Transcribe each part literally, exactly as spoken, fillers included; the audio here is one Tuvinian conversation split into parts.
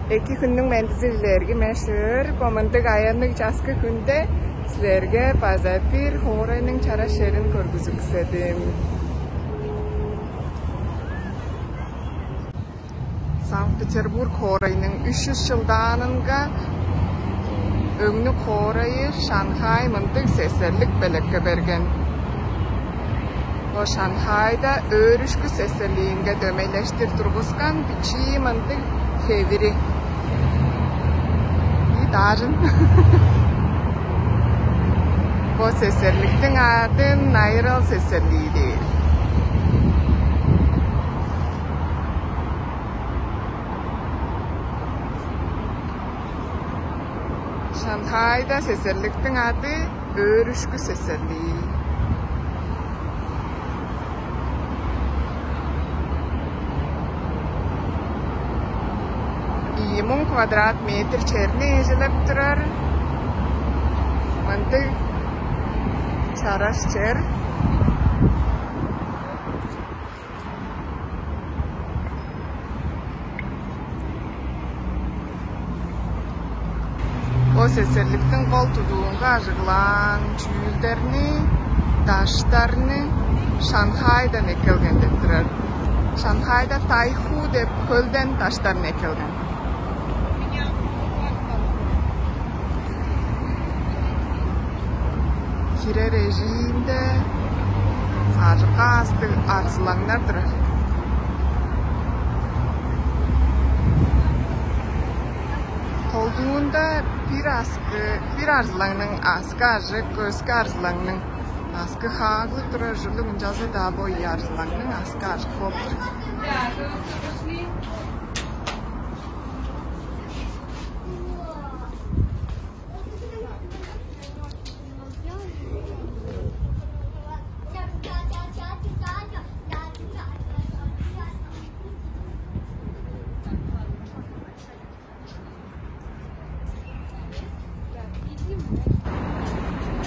Эки хүннүң мендизи илерги мешээр, бо мындыг аянныг часкы хүнде силерге база бир хоорайның чараш черин көргүзүкседим. Санкт-Петербург хоорайның үш чүс чылдаанынга өңнү хоорайы Шанхай мындыг сесерлик белекке берген. Бо Шанхайда өөрүшкү сесерлиинге дөмейлештир тургускан бичии мындыг хевири. И дажын. Бо сесерликтиң аадын Найрал сесерлии дээр. Шанхайда сесерликтиң ады өөрүшкү сесерлии. Ийи муң квадрат метр черни эжелеп турар мындыг чараш чер. Бо сесерликтиң кол тудуунга ажыглаан чүүлдерни, даштарны Шанхайдан эккелген деп турар. Шанхайда Тайху деп хөлден даштарны эккелген. Кирер эжиинде ажык аастыг арзылаңнар турар. Колдуунда бир аскы, бир арзылаңның аскы ажык, өске арзылаңның аскы хааглыг турар ужурлуг, ынчалза-даа бо ийи арзылаңның аскы ажык болуп тур.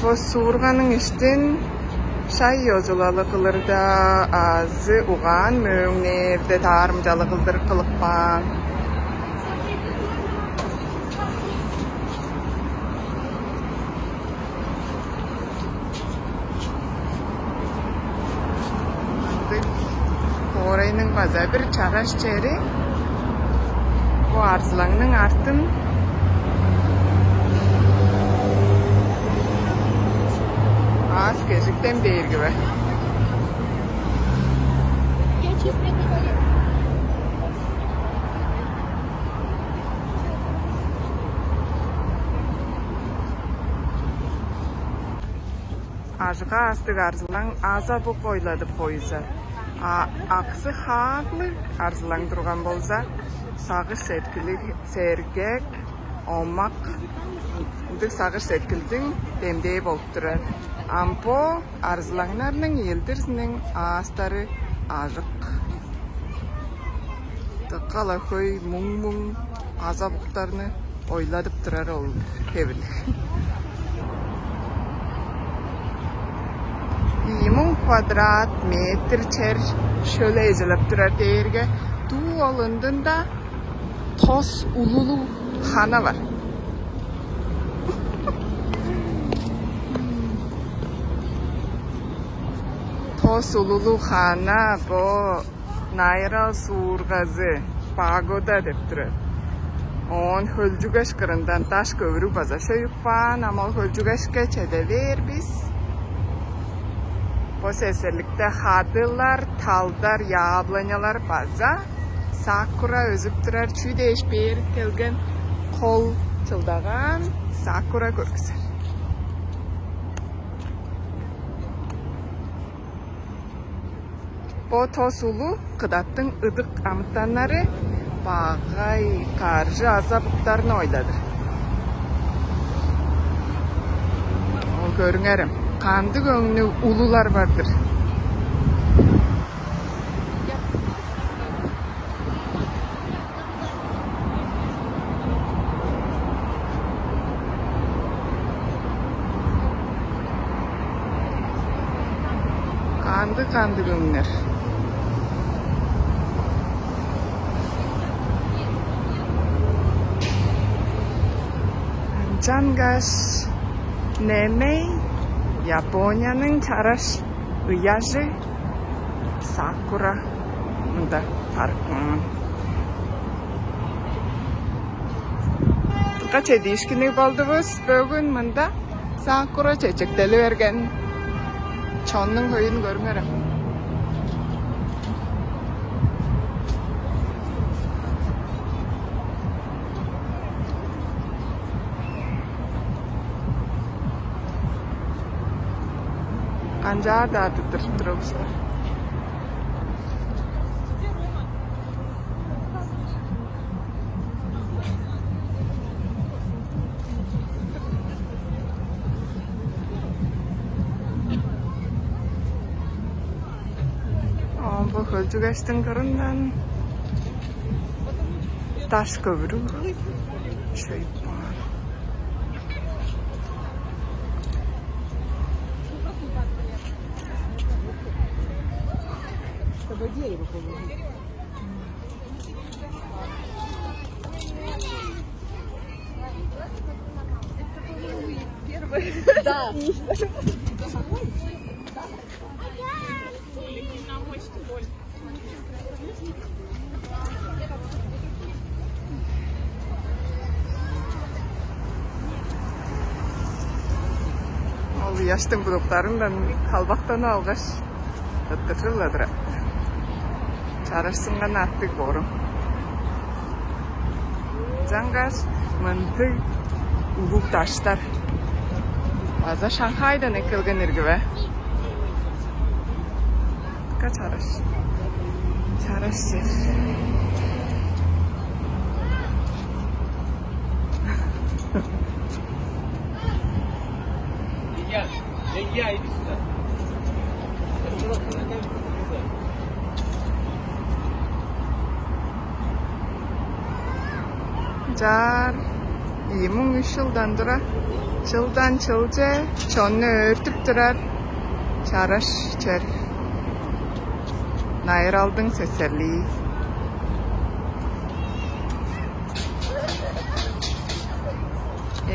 Бо суурганың иштин шай ёзулалы кылырда азы угаан мөөңнээрде таарымчалыг кылдыр кылып каан. Хоорайның база бир чараш чери. Бо арзылаңның артын аас-кежиктен бээрги бе? Ажык аастыг арзылаң аза-бук ойладып хоюзар. А аксы хааглыг арзылаң турган болза, сагыш-сеткили сергек, омак, ындыг сагыш-сеткилдиң демдээ болуп турар. Ам бо арзылаңнарның ийилдирзиниң аастары ажык. Дыка-ла хөй муң-муң аза-буктарны ойладып турар ол хевирлиг. Ийи муң квадрат метр чер шөле эзилеп турар дээрге, дуу ол ындында тос улулуг хана бар. Тос улулуг хана бо Найрал суургазы, пагода деп турар. Оон хөлчүгеш кырындан даш көвүрүг база шөйүп каан, ам ол хөлчүгешке чеде бээр бис. Бо сесерликте хадылар, талдар, яблонялар база сакура өзүп турар, чүү дээш бээр келген кол чылдагаан сакура көргүзер. Бо тос улу кыдаттың ыдык амытаннары багай, каржы аза-буктарны ойладыр. Ол көрүңерем, кандыг өңнүг улулар бар-дыр. Кандыг-кандыг өңнер. Чангаш немей Японияның чараш ыяжы сакура мында тарыккан. Дыка чедиишкинниг болдувус бөгүн мында. Сакура чечектели берген. Чоннуң хөйүн көрүңерем. Канчаар-даа тырттырып турабыздар. Омбу хөлчүгештиң кырындан даш көвүрүг шөйүп каар. Чтобы дерево положить. Да. Ол ыяштың будуктарындан халбактанып алгаш, тырттыржып-ла турар. Чарашсынган артыг боорум. Чаңгаш мындыг улуг даштар. База Шанхайдан эккелген ирги бе? Ка чараш. Чараш чер. Илья, Илья, иди сюда. Чаар ийи муң үш чылдан тура, чылдан чылче чонну өөртүп турар чараш чер. Найыралдың сесерлии.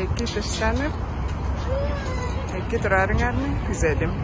Эки дыштанып, эки турарыңарны күзедим.